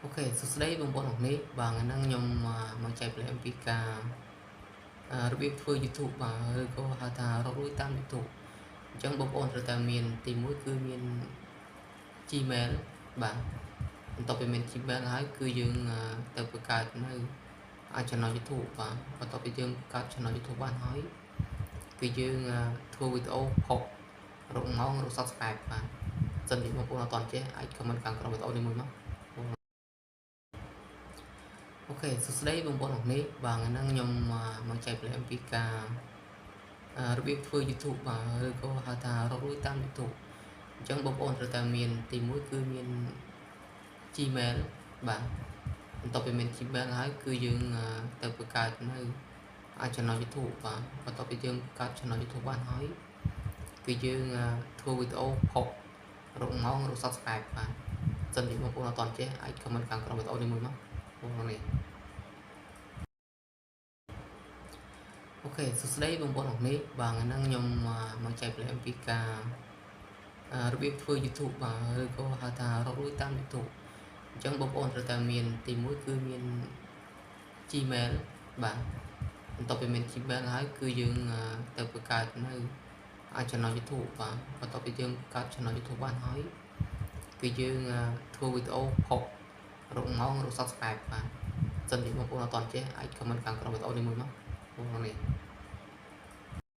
OK សួស្តីបងប្អូនអរគ្នាបាទថ្ងៃហ្នឹងខ្ញុំមកចែករំលែកអំពីការរបៀបធ្វើ YouTube បាទឬក៏ហៅថារកលុយតាម YouTube អញ្ចឹងបងប្អូនត្រូវតែមានទី1គឺមាន Gmail បាទបន្ទាប់ពីមាន Gmail ហើយគឺយើងទៅបង្កើតនៅ channel YouTube បាទបន្ទាប់ពីយើងបង្កើត channel YouTube បានហើយគឺយើងធ្វើវីដេអូផុសរកម៉ោងរក Subscribe បាទសិនជាបងប្អូនអត់ទាន់ចេះអាច comment ខាងក្រោមវីដេអូនេះមួយមក OK សួស្តីបងប្អូនអរគ្នាបាទថ្ងៃហ្នឹងខ្ញុំមកចែករំលែកអំពីការរបៀបធ្វើ YouTube បាទឬក៏ហៅថារកលុយតាម YouTube អញ្ចឹងបងប្អូនត្រូវតែមានទី1គឺមាន Gmail បាទបន្ទាប់ពីមាន Gmail ហើយគឺយើងទៅបង្កើតនៅ channel YouTube បាទបន្ទាប់ពីយើងបង្កើត channel YouTube បានហើយគឺយើងធ្វើវីដេអូផុសរកម៉ោងរក Subscribe បាទសិនជាបងប្អូនអត់ទាន់ចេះអាច comment ខាងក្រោមវីដេអូនេះមួយមកបងប្អូននេះ OK សួស្តីបងប្អូនអរគ្នាបាទថ្ងៃហ្នឹងខ្ញុំមកចែករំលែកអំពីការរបៀបធ្វើ YouTube បាទឬក៏ហៅថារកលុយតាម YouTube អញ្ចឹងបងប្អូនត្រូវតែមានទី1គឺមាន Gmail បាទបន្ទាប់ពីមាន Gmail ហើយគឺយើងទៅបង្កើតនៅ channel YouTube បាទបន្ទាប់ពីយើងបង្កើត channel YouTube បានហើយគឺយើងធ្វើវីដេអូផុសរកម៉ោងរក Subscribe បាទសិនជាបងប្អូនអត់ទាន់ចេះអាច comment ខាងក្រោមវីដេអូនេះមួយមកបងប្អូននេះ